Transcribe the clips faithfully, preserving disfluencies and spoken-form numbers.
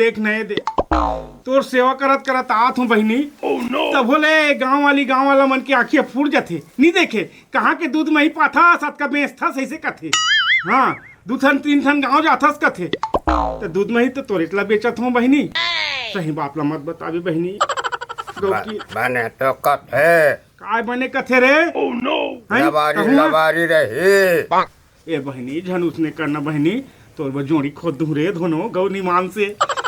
देख नए दे, तोर सेवा करत करत आत हूँ बहिनी। तभो ले गांव वाली, गांव वाला मन के आँखिया फूट जाथे, नी देखे कहाँ के दूध मही पाथा सतका बेचथा सही से कथे। हाँ, दू ठन तीन ठन गांव जाथस कथे, त दूध मही तो तोरेच ला बेचत हूँ बहिनी। सही बात ला मत बताबे बहिनी। गौ की बने तो कथे। काय बने कथे रे? हैं? लबारी कहूँ ना? लबारी रही। ए बहिनी, झन उसने करना बहिनी, तोर बर जोड़ी खोद दूं रे धोनो गौ निमान से,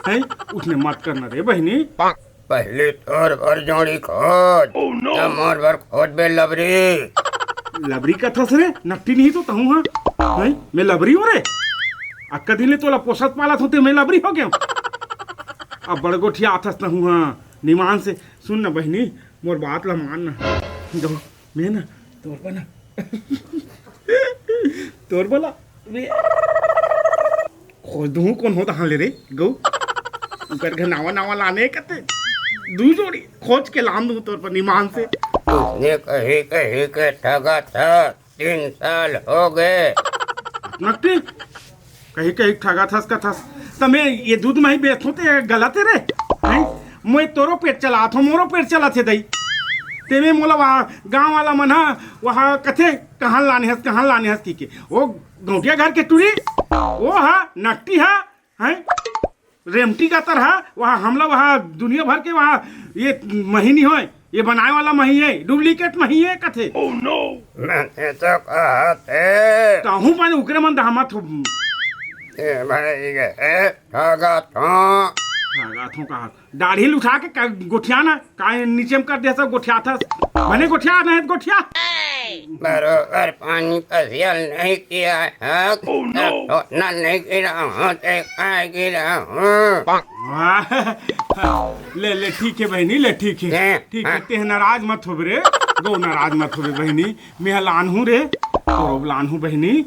हैं? उसने मत करना रे बहिनी। पहले तोर बर जोड़ी खोद, तब मोर बर खोद बे लबरी। लबरी कथस रे, नकटी नहीं तो तहूँ हाँ, हैं? मैं लबरी हूँ रे। अक्का दिन ले तोला पोसत पालत होते, मैं लबरी हो गया। अब बड़ गोठिया आथस तहूँ हाँ, निमान से। सुन न बहिनी, मोर बात ला मान न। गौ, मैं न तोर बर न तोर बर ला मैं खोज दूँ, कोन हो तहाँ ले रे गौ। उकर घर नावा नावा लाने कते दू जोड़ी खोज के लान दूँ तोर बर निमान से। उसने कही कही के ठगा था, तीन साल हो गए। नकटी कही कही ठगा थस का थस। त मैं ये दूध मही बेचथों ते गलत है रे? हैं? मैं तोरो पेट चलात हूँ, मोरो पेट चलत है दई। ते में मोला वहाँ गाँव वाला मन हा वहाँ कथे कहाँ लाने हस, कहाँ लाने हस की के। वो गौटिया घर के टूरी, वो हा नकटी हा, हैं? रेमटी का तरह वहाँ हमला वहाँ दुनिया भर के वहाँ ये मही नहीं होय, ये बनाए वाला मही है, डुप्लीकेट मही है कथे। मैंने तो कहा थे। कहूँ पानी उकरे मन दहामत हो। ए भाई गे, ठगा थो। ठगा थो कहा। दाढ़ी ल उठा के का गोठियाना, का नीचे में कर दे सब गोठियाथस। बने गोठिया नहीं गोठिया। बरोबर पानी पसियल नहीं किया है। Oh, no। तो सोना नहीं गिरा हूँ, ते काय गिरा हूँ। वाह। ले, ले, ठीक है बहिनी, ले, ठीक है। हैं? ठीक है, हाँ। तेह नाराज मत होबे रे, गौ नाराज मत होबे बहिनी, मैं लान हूँ रे, तोरो लान हूँ बहिनी।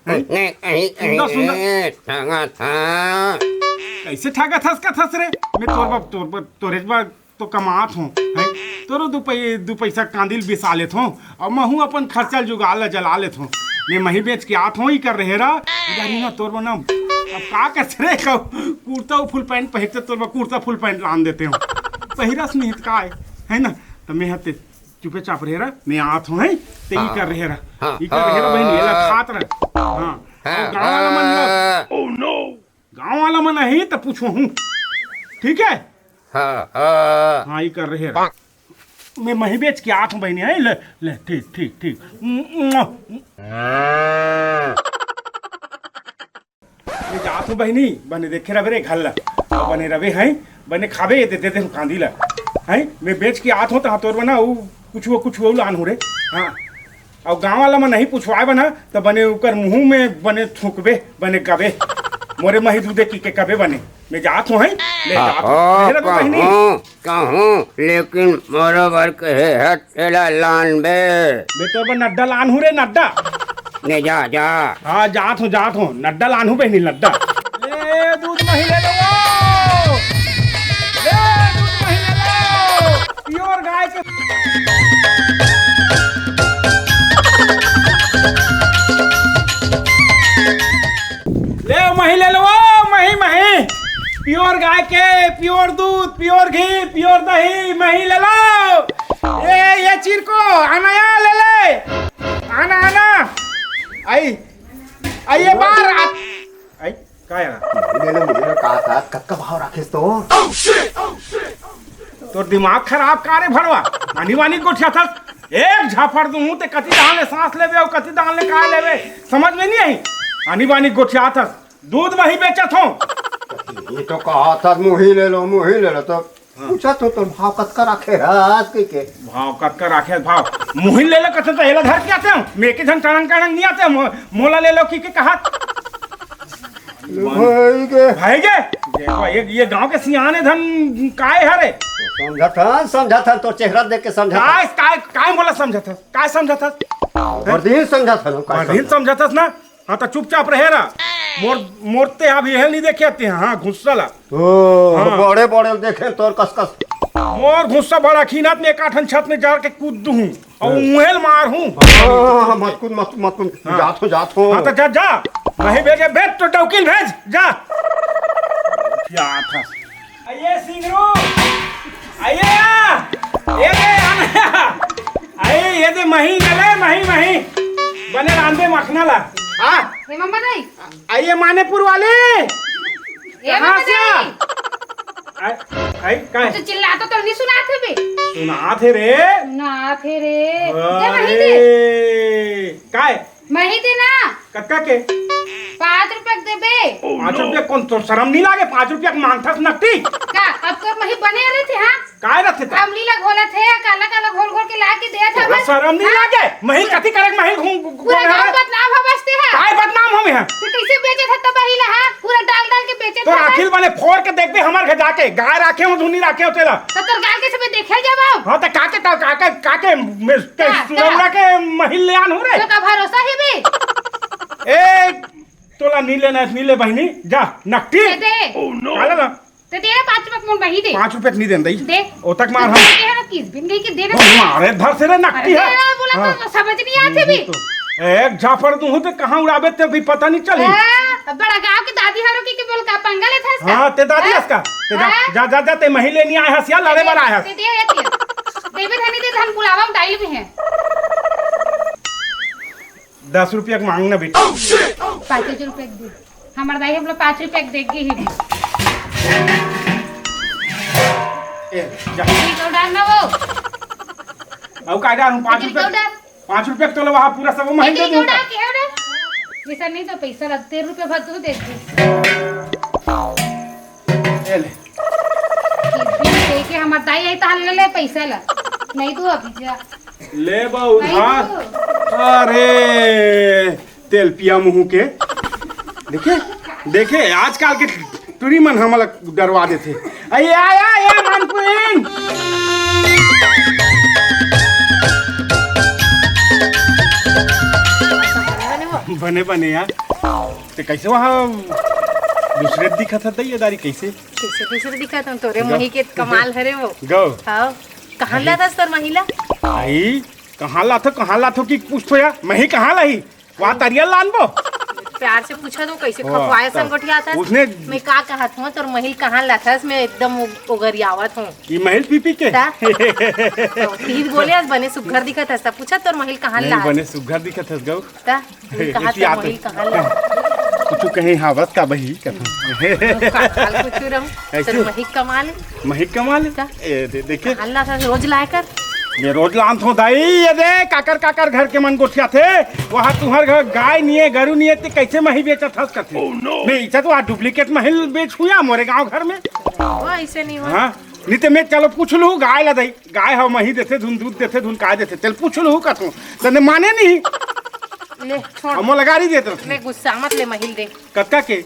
हैं? नहीं, नहीं, सुंदर, नहीं, सुंदर। नहीं, ठगा था। कैसे ठगा थस का थस रे? मैं तोर बाप, तोर बाप, तोरे बाप तो कमात हूँ, हैं? तोरो दू पै-, दू पैसा कांदिल बिसा लेत हूँ। अब महूँ अपन खर्चा जुगाड़ ला जला लेत हूँ। मैं मही बेच के आत हूँ, ई कर रहे रा। अरे ना तोर बना, अब का करथे रे, कब कुर्ता अउ फुल पैंट पहिरते, तोर बर कुर्ता फुल पैंट लान देते हूँ। पहिरस नहीं त का है, है ना? त मैं हते चुपे चाप रहे रा, मैं आत हूँ, हैं? ते ई हाँ। कर रहे रा। हाँ। ई कर रहे रा बहिनी, एला हाँ। खात रह। हाँ। हाँ, अउ गाँव वाला मन ला, हाँ। गाँव वाला मन नहीं त पूछो हूँ। ठीक है? हाँ, हाँ। हाँ, ई कर रहे रा। मैं मही बेच के आत हूँ बहिनी, हैं? ले, ले, ठीक, ठीक, ठीक। मैं जात हूँ बहिनी, बने देखे रहे रे घर ला। अउ बने रहे हैं, बने खाबे, दे, दे दे कांदी ला। हैं? मैं बेच के आत हूँ, तहाँ तोर बना, वो कुछ, वो कुछ, वो लान हूँ रे। हाँ। अउ गाँव वाला मन नहीं पूछवाए बना, त बने उकर मुँह में बने थूकबे, बने कबे। मोरे मही दूधे की के कबे बने। मैं जात हूँ, हैं? ले जात हूँ। आहो, मेहरा तो बहिनी। कहूँ, कहूँ, लेकिन मोरो बर कहे है, तेला लान बे। मैं तोर बर नड्डा लान हूँ रे, नड्डा। ले जा, जा। हाँ, जात हूँ, जात हूँ। नड्डा लान हूँ बहिनी, नड्डा। ले, दूध मही ले लो वो। ले, दूध मही ले लो। प्योर गाय के। ले, मही ले लो, ओ, मही, मही। प्योर गाय के, प्योर दूध, प्योर घी, प्योर दही, मही ले लो। ए, ये चिरको, आना यहाँ ले ले। आना, आना। आई, आई, ये बार आ-, आई, का यार? ले लो, मुझे लो, का, का, कतका भाव राखेस तो? तोर दिमाग खराब का रे भड़वा? आनी बानी गोठियाथस, एक झापड़ दूँ ते कति दान ले सांस लेबे अउ कति दान ले का लेबे, समझ में नहीं आई। आनी बानी गोठियाथस, दूध मही बेचत हूँ। ये तो कहा था मुही ले लो, मुही ले लो, तो हाँ। पूछा तो तोर भाव कतका राखे हस कहिके। भाव कतका राखे हस भाव? मुही ले लो कथे तो एला धर के आते हूँ, मैं के झन टड़ंग टड़ंग नहीं आते हूँ, मो-, मोला ले लो कहिके कहा। भाई के। भाई के? देखो, ये, ये गांव के सियाने धन काय हरे? समझत हन, समझत हन, तोर चेहरा देख के समझत हन। काय, काय, काय मोला समझत हस? काय समझत हस? बरदीन समझत हन, काय बरदीन समझत? समझत हस ना? हाँ, तो चुपचाप रहे रहा। मोर, मोर ते अभी यह नहीं देखे आते हैं, हाँ, गुस्सा ला। ओ, हाँ। बड़े, बड़े देखे तोर कस, कस। मोर गुस्सा बड़ा खीनात में एकाठन छत में जाके कूद दूँ। अउ हाँ। उहेल मार हूँ। हाँ, मत कूद, मत, मत कूद। हाँ। जात हो, जात हो। हाँ, तो जा, जा। वही भेजे, भेज तो डौकिल भेज, जा। क्या था? आइए सिंगरू, आइए या, ये दे, आना। आइए, ये दे, मही गले, मही, मही। बने रांधे मखना ला। हाँ। हे मम्मा दाई। आइए मानेपुर वाले। हे कहाँ मम्मा से? दाई। आई, आई, काय? तो चिल्लात हो तो नहीं सुनात हे बे। सुनात हे रे। सुनात हे रे। दे मही दे। अरे, काय? मही दे ना। कतका के? पाँच रुपया के देबे। पाँच रुपया कौन, तो शर्म नहीं लागे? पाँच रुपया के मांगथस नकटी। का? अब तो मही बने रहे थे, हाँ? काय रथे त? अमली ला घोलत हे, काला काला घोल घोल के ला के देत हे तोला बस। शरम नहीं हाँ? लागे? मही कथी करे, मही घूम, घूम पूरा घूम गाँव रहे। बदनाम हो बसते हैं। काय बदनाम हो यहाँ? तो कैसे बेचे था तब ही ला, हाँ? पूरा डाल डाल के बेचे तो था। अखिल बने फोड़ के देखबे हमर घर जाके, गाय राखे हो, धुनी राखे हो तेला। तो तोर गाय कैसे मैं देखे जाबो? हाँ, तो काके, का, काके, काके, मैं, का, सुरौरा का? के महिल ले आन हो रे। तो का भरोसा है बे? ए, तोला नी लेना है, नी ले बहिनी, जा, नकटी। दे दे। काला ना? ते दे ना पाँच रुपया के मोर बही दे। पाँच रुपया के नी देन दई। दे। ओ तक मार हम। दे ना किस बिन गई के दे ना। ओ मारे धर से रे नकटी अरे है। दे ना बोला हाँ। तो समझ नहीं आते भी। तो एक झापड़ दूँ तो कहाँ उड़ाबे ते भी पता नहीं चली। हाँ, अब बड़ा गाँव के दादी हरो की के बोल का पंगा लेथस का? हाँ, ते दादी हाँ? हस का? ते जा, हाँ? जा, जा, जा, ते मही लेनी आए हस या लड़े वाला आए हस? ते दे, दे, दे। देवे धनी दे धन बुलावा में डाइल भी है। दस रुपया के मांग ना बेटी। पाँच रुपया के दे। हमर दाई हम लोग पाँच रुपया के देख गई ही। ए, जा। ठीक है, डाल ना वो। अब का डाल हूँ, पाँच रुपया। डाल। पाँच रुपया के तोला वहाँ पूरा सब महंगे ठीक है, दूंगा। डाल के, डाल। जैसा नहीं तो पैसा लगते रुपया भर तू दे दे। ए ले। दे के हमर दाई आई ताल ले ले पैसा ला। नहीं तू अभी जा। ले बा उधार। अरे, तेल पिया मुँह के। देखे, देखे, आजकल के टुरी मन हमला डरवा देथे। अये, आय, आय, आय, मनपुइन। बने, बने यार। ते कैसे वहाँ दूसरे दिखत हत ये दारी कैसे? कैसे दूसरे दिखत हूँ? तोरे गौ। मही के कमाल हरे वो। गौ। हाँ। कहाँ लाथस तोर महिला? आई, कहाँ लाथो, कहाँ लाथो कि पूछथो या? मही कहाँ लाही? वहाँ तरिया लानबो? प्यार से पूछा तो कैसे वाह, खपवाए तब संगोठिया था? उसने मैं का कहत हूँ, तोर महिल कहाँ लाथस? मैं एकदम उ-, उगरियावत हूँ। ई महिल पी पी के? ता? तो तीन बोले, आज बने सुग्घर दिखत हस, ता पूछा तोर महिल कहाँ नहीं, लाथस? बने सुग्घर दिखत हस गौ। ता? ये कहा इसी तो आते। वही कहा ला। कुछ कहीं हावत का बही कथा। काल कुछ रम। ऐसे? तो वही कमाल। वही कमाल। का? ए, दे, देखे? अल्लाह का रोज लाया कर। ये रोज लान थो दाई, ये दे, काकर, काकर घर के मन गोठिया थे। वहाँ तुम्हार घर गाय नहीं है, गरु नहीं है, ते कैसे मही बेचत हस कथे? Oh, no। मैं इच्छा तो आज डुप्लीकेट महिल बेच हुआ मोरे गांव घर में। वो ऐसे नहीं हो। हाँ, नहीं तो मैं चलो पूछ लूँ, गाय ला दई। गाय ह मही देथे धुन, दूध देथे धुन, काय देथे? तेल पूछ लूँ कथों, तने माने नहीं। ले, छोड़। हमो लगा रही देत रथे। ले, गुस्सा मत ले, महिल दे। कतका के?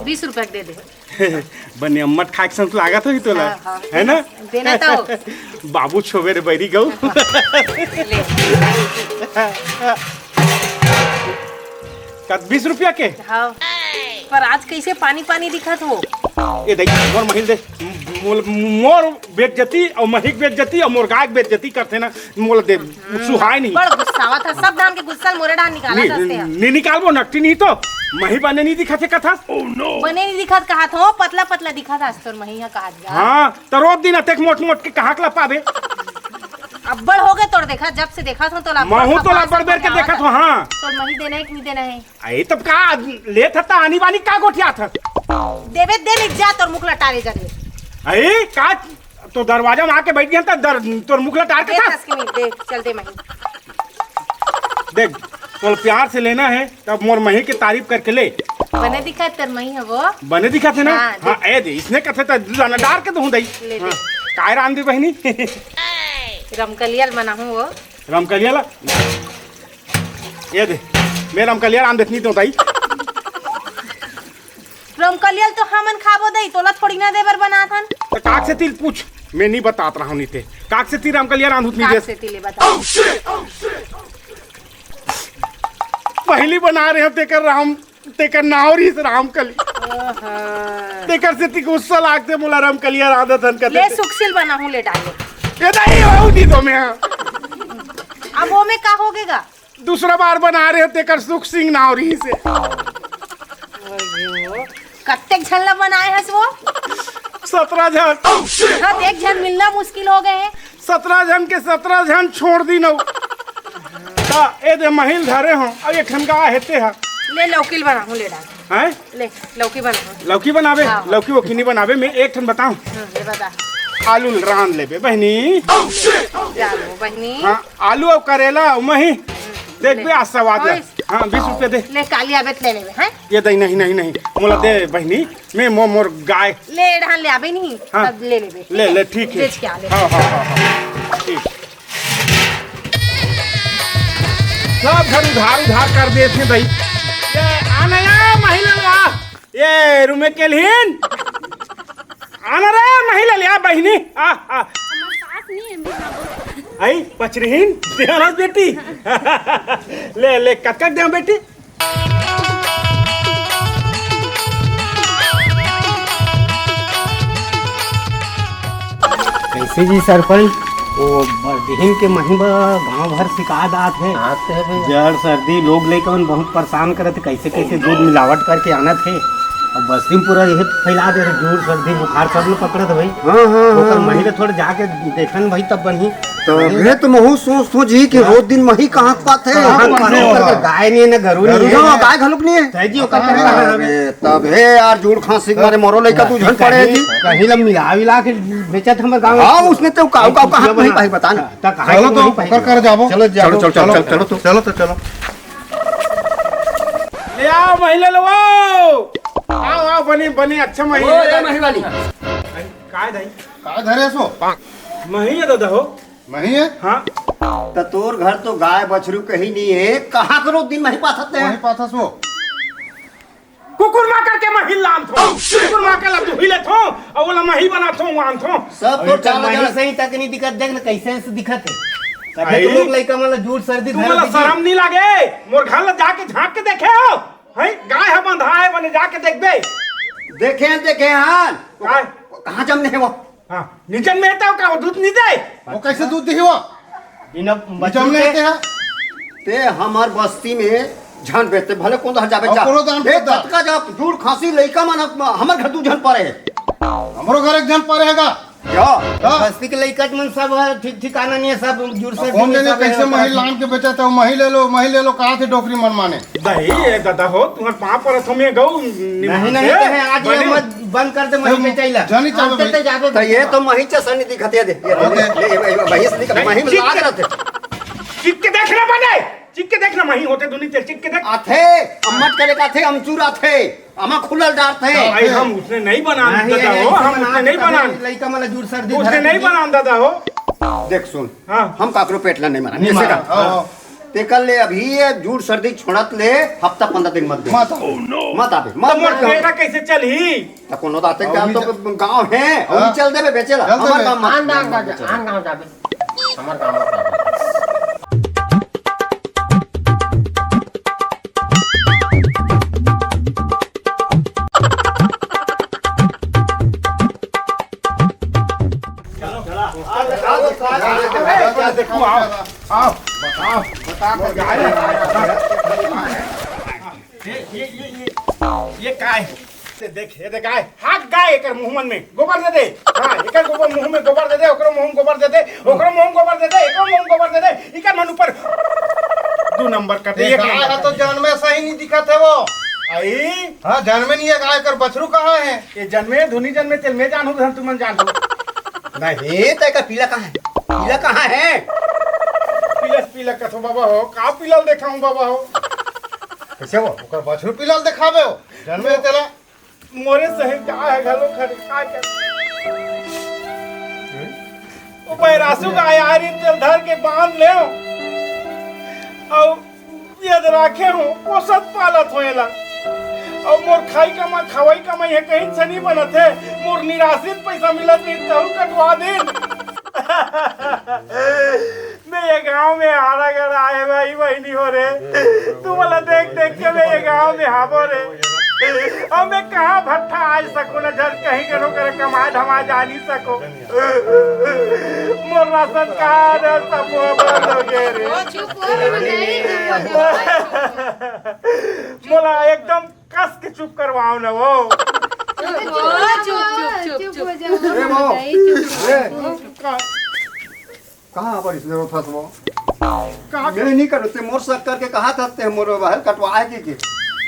बीस रुपया के दे दे। बने अम्मट खाए के संग लागत होही तोला, हाँ, हाँ। है ना? देना तो। बाबू छोबे रे बैरी गऊ। ले। कत बीस रुपया के? हाँ। पर आज कैसे पानी पानी दिखत हो? ए दाई, मोर महिल दे। मोल-, मोर बेइज्जती अउ महिक बेइज्जती अउ मोर गाय के बेइज्जती करथे ना, मोला दे, सुहाय नहीं। बड़ गुस्सावत है, सब धान के गुस्सा मोरे डाल निकाला नहीं, सस्ते है। नहीं निकालबो, नकटी नहीं तो मही बने नहीं दिखत है कथस। बने नहीं दिखत कहत हो, पतला पतला दिखत है तोर मही है कहत जा। हाँ, तो रोज दिन अतेक मोट मोट के कहाँ के ला पाबे? अब्बड़ हो गए तोर देखा, जब से देखा था तोला महू तोला अब्बड़ बेर के देखा था, हाँ। तोर मही देना है कि नहीं देना है? अरे तब का लेत हस त आनी बानी का गोठियात हस? देबे दे ले जा तोर मुख लटारे जरे। अरे का तो दरवाजा में आके बैठ गया त दर, तोर मुख लटार के दे था? दस के मिनट दे, चल दे मही। देख, तोर प्यार से लेना है तब मोर मही के तारीफ करके ले। बने दिखा तोर मही है वो। बने दिखा थे ना? हाँ, हाँ, दे। ए दे, इसने कथे त जाना डार के दूँ दई। ले दे। हाँ, काय रांध दी बहिनी? रमकलिया बनाहूँ वो। रमकलिया ला? ये दे, मैं रमकलिया रांध देथनी तो दाई। रमकलिया ल तो हमन खाबो दई, तोला थोड़ी ना देबर बनाथन। तो काक से तिल पूछ, मैं नहीं बतात रहा हूँ नीते। काक से तिल रमकलिया रांध उतनी काक देस। से तिले बता। पहली बना रहे हैं तेकर राम, तेकर नाव रहीस रामकली। ओहो। तेकर से तिक गुस्सा लागते मोला रमकलिया रांधत हन कथे ले ते। सुखसिल बनाहूँ ले डाले। ये दाई हो दी तो मैं। अब वो में का होगेगा? दूसरा बार बना रहे हो, तेकर सुख सिंह नाव रहीस हे। अयो, कत्तेक झन ला बनाए हस वो? सतरा झन। हाँ, एक झन मिलना मुश्किल हो गए हे। सतरा झन के सतरा झन छोड़ दीन। त ए दे महिल धरे हों, अउ एक ठन गाय हे ते ह। ले लौकी ल बनाहूँ, ले डाल। हैं? ले, लौकी बनाहूँ। लौकी बनाबे? हाँ। लौकी वोकी नहीं बनाबे, मैं एक ठन बताऊँ। हाँ, ले बता। आलू ल रांध लेबे बहिनी। जानो बहिनी। हाँ, आलू अउ करेला अउ मही। देखबे ले। आज सवाद ला। ओए। हाँ, बीस रुपया दे। ले, काली आबे त ले लेबे, हैं? ये दे, नहीं, नहीं, नहीं। मोला दे बहिनी, मैं मो-, मोर गाय। ले, एडहान ले आबे नहीं, हाँ। तब ले लेबे, ठीक ले, है? ले, ठीक है। बेच के आ ले। हाँ, हाँ, हाँ, हाँ। ठीक। सब घर उधार, उधार कर देथे भाई। ये आना या महिला ला। ये रूमे के लिहिन। आना रे महिला ला, बहिनी। आ, आ। हमार सास नहीं है, मेरा। आई, पचरिहिन, देवराज बेटी। ले, ले, कतका देव बेटी? कैसे जी सरपंच, वो बरदिहिन के महिमा गांव भर सिकात आत हे। आते हैं भैया। जड़ सर्दी, लोग लइका मन बहुत परेशान करत हे, कैसे कैसे दूध मिलावट करके आनत हे। अब बस्ती में पूरा यही फैला दे रहे, जड़ सर्दी बुखार सब लोग पकड़त हे भाई। हाँ, हाँ, ओकर हाँ। मही ल थोड़ा जाके देखन भाई, तब बनही। तभे तो महू सोच सोच ही कि हाँ। रोज दिन मही कहाँ के पाथे। कहाँ के पाथे? ओकर गाय नहीं है, ना गरू नहीं है। हाँ, गाय घलोक नहीं है। तय जी, ओकर कहाँ है? अरे, तभे यार, जड़ खांसी के मारे मोरो लइका दू झन पड़े जी। कहीं ला मिला विला के बेचत हमर गाँव में। हाँ, उसने तो का, का, कहाँ कुछ नहीं बना। पाई, बता ना। त कहाँ चलो के तो, नहीं पाई? ओकर कर जाबो। चलो, चलो, चलो, चलो, चलो, चलो तो। चलो तो, चलो। ले आओ महिला लोग, आओ। आओ, आओ, बने, बने, अच्छा महिला। ओ, ए महिवाली। काय दाई? काय धरे सो? मही है दादा हो। मही है? हाँ। त तोर घर तो गाय बछरू कहीं नहीं है, कहाँ के रोज दिन मही पाथत हे? मही पाथस वो। कुकुर माकर के मही लानथों। कुकुर माकर ला दुही लेथों, अउ ओला मही बनाथों, आनथों। सब अरे तोर त चाल मही ला सही तक नहीं दिखत, देख न कैसे से दिखत हे। तभे आई? तो लोग लइका मन ला जड़ सर्दी तू धर मोला दीजिए। शरम नहीं लागे? मोर घर ला जाके झांक के देखे हो? हैं? गाय ह बंधा हे, बने जाके देखबे। देखे हन, देखे हन। काय? कहाँ जमने हे वो? हाँ, निजन में तो का वो दूध नहीं दे? वो कैसे दूध दिही वो? बिना निजन बच्चों में के? ते हैं? ते हमर बस्ती में झन बेचते, भले कौन तो जाबे और जा। कोनो दान ए, करता। ततका जा, जड़ खांसी लइका मन हमर घर दू झन परे हे। हमरो घर एक झन परे हे गा। क्या? हाँ। बस्ती के लइका मन सब ठीक ठिकाना नहीं है, सब जड़ सर्दी कौन में जाने सब कैसे है। मही लान के बेचत हे, मही ले लो, मही ले लो, कहाँ थे डोकरी मन माने? नहीं, ये दादा हो, तुम्हारे पाँव परत हो मैं गऊ, नहीं, नहीं, नहीं, तो है, आज ये बने। मत बंद कर दे, मही हम बेचाई ला। जानी हम चाहते तो भाई। जाबे तो ये तो मही चसा नहीं दिखत हे, दे, ये तो ओके। ले, ये, ये, मही से दिखत, नहीं, मही में चिक लाग के, रहते। चिक के देख ना बने, चिक के देख ना, मही होते दुनी तेल, चिक के देख। आथे, अम्मट करे का थे, अमचूर आथे। अमा खुलल डारथे। भाई, हम उसने नहीं बनान नहीं, दादा नहीं, हो, हम उसने नहीं बनान। लइका मन ला जड़ सर्दी उसने धरे नहीं दीजिए। बनान दादा हो। देख सुन, हाँ। हम काकरो पेट ला नहीं मारा। नहीं जैसे मारा। का? हाँ। तेकर ले अभी ये जड़ सर्दी छोड़त ले हफ्ता पंद्रह दिन मत दे। मत आबे। मत आबे, मत तो मोर आबे। बेटा कैसे चलही? त कोनो दाते अभी गाँव तो च- गाँव है, हाँ। अभी चल देबे बेचे ला। चल हमार देबे। गाँव मत आन गाँव जा, आन गाँव जाबे। हमार गाँव मत जाबे। आओ, आओ, बताओ, बताओ, बताओ। ये, ये, ये, ये, ये काय? से देख, ये देख, गाय, हाथ गाय, एकर मुंह मन में गोबर दे दे। हाँ, एकर गोबर, मुंह में गोबर दे दे, ओकरो मुंह में गोबर दे दे, ओकरो मुंह में गोबर दे दे, एकरो मुंह में गोबर दे दे, इकर मन ऊपर दू नंबर कर दे, ये एक गाय नंबर ह तो कर दे। जनमे सही नहीं दिखत हे वो। आई? हाँ, जनमे नहीं हे गाय, एकर बछरू कहाँ हे? ये जनमे, धुनी जनमे, तेल में जानू, धन तुमन जानू। नहीं, त एकर पीला कहाँ हे? पीला कहाँ हे? पीला, पीला कथो बाबा हो, का पीला देखाऊं बाबा हो? कैसे वो? ओकर बछरू पीला देखाबे हो? जनमे तेला मोरे सही गाय हे घलो खड़ी, का कर? ओ बैरासू गाय आरी तेल धर के बांध ले। अउ यद राखे हो, पोसत पालत हो एला। अउ मोर खाई कमा, खवाई कमाई हे, कहीं से नहीं बनत हे। मोर निराशित पैसा मिलत नहीं, तहु कटवा दे। मैं ये गांव में हारा गड़ा आए भाई बहिनी हो रे। तुमला देख देख के मैं ये गांव में हाबो रे। अब मैं कहाँ भट्ठा आ सको न, जर कहीं करो कर कमाए धमाए जा नहीं सको। मोर राशन कार्ड सबो बंद हो गए रे। ओ चुप हो रे, नहीं, चुप हो जा। मोला एकदम कस के चुप करवाओ न वो। चुप, चुप, चुप, चुप। ए, वो, ए, कहाँ पर इसने वो फंसबो? कहाँ? मैं नहीं करूँ, ते मोर शक करके कहा था, ते मोर बाहर कटवाए के, के?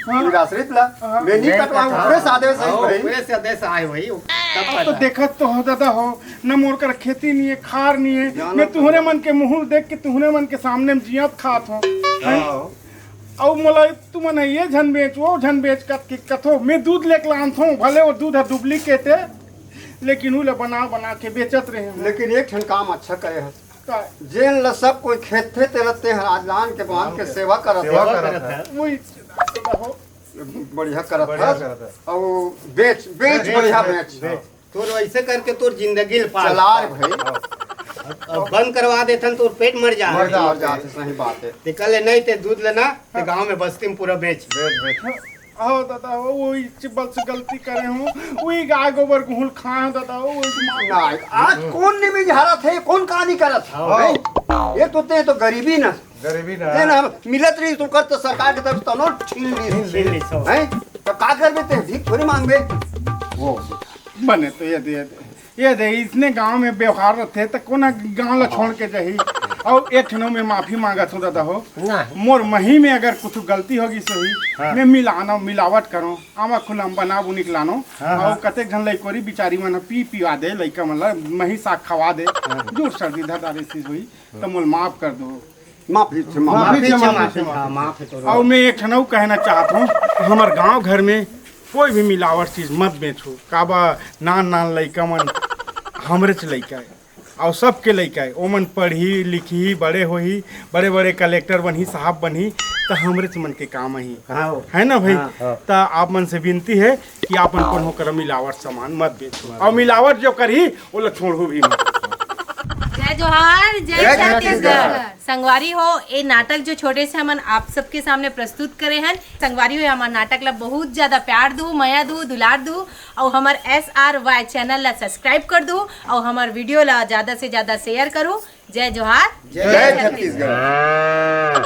हाँ। निराश्रित ला, हाँ। मैं नहीं कटवाऊँ, ऊपरे से आदेश है हाँ, भाई। ऊपरे से आदेश आए भाई, तब अब तो पता। देखत तो हो दादा हो, न मोर कर खेती नहीं है, खार नहीं है, जानत मैं तुहरे हूँ। मन के मुँह देख के तुहरे मन के सामने में जियत खात हो। हाँ। अउ मोला तुमन ह ये झन बेच, वो झन बेच कत के कथो, मैं दूध लेके लानथों, भले वो दूध ह डुप्लीकेट है, लेकिन उला बना बना के बेचत रहे हूँ। लेकिन एक ठन काम अच्छा करे हस। का? जेन ला सब कोई खेदथे, तेला तेह आज लान के बांध के सेवा करत सेवा हस। करत है। वही हो। बढ़िया करत बढ़िया हस। करत है। अउ बेच, बेच, बेच, बढ़िया बेच, बेच। बेच। तोर वैसे करके तोर जिंदगी ल पाल। चला रे भाई। अब बंद करवा देथन, तोर पेट मर जा। मर जा, मर जाथे, सही बात है। ते कल नहीं ते दूध लेना, ते गांव में बस्ती में पूरा बेच। बेच, बेच। हाँ दादा, वो, वो इस बल से गलती करे हूँ, वही गाय गोबर गुहुल खाए हूँ दादा, वो, वो इस माँ नहीं, आज कौन निमिज हारत है, कौन कहानी करत है? हाँ। हैं? ये तो ते तो गरीबी ना। गरीबी ना। ते ना, मिलत रही तो कर तो सरकार की तरफ से तनो छीन ली। छीन ली, सब। हैं? तो का करबे ते? भीख थोड़ी मांगबे। वो। बने तो ये दे, ये दे, इसने गांव में व्यवहार रथे त कोना गांव ला छोड़ के जाही। अउ एक ठनो में माफी मांगत हूँ दादा हो। ना। मोर मही में अगर कुछ गलती होगी सही, हाँ। मैं मिलानो, मिलावट करो, आमा खुला में बना बुनी के लानो। हाँ, अउ हाँ। कतेक झन लइकोरी बिचारी मन ह पी पिवा दे, लइका मन ला मही साग खवा दे, हाँ। जोर सर्दी धर डारे चीज होई, त मोल माफ कर दो। माफी छमा। माफी छमा, माफी छमा। हाँ, माफी तो अउ मैं एक ठन अउ कहना चाहत हूँ, हमर गांव घर में कोई भी मिलावट चीज मत बेचो। काबा नान नान लइका मन हमरे च लइका है, अउ सबके लइका है, ओमन पढ़ही लिखही, बड़े होही, बड़े बड़े कलेक्टर बनही, साहब बनही, त हमरे च मन के काम आही। हाँ। है ना भाई? हाँ। त आप मन से विनती है कि आप मन कोनो करा मिलावट सामान मत बेचो, अउ मिलावट जो करही, ओला छोड़हू भी मत। जय जोहार, जय जय छत्तीसगढ़। छत्तीसगढ़। संगवारी हो, ए नाटक जो छोटे से हमन आप सबके सामने प्रस्तुत करे हन। संगवारी हो, हमर नाटक ला बहुत ज्यादा प्यार दू, मया दू, दुलार दू, अउ हमर S R Y channel ला subscribe कर दू, अउ हमर video ला ज्यादा से ज्यादा share करू। जय जोहार, जय छत्तीसगढ़।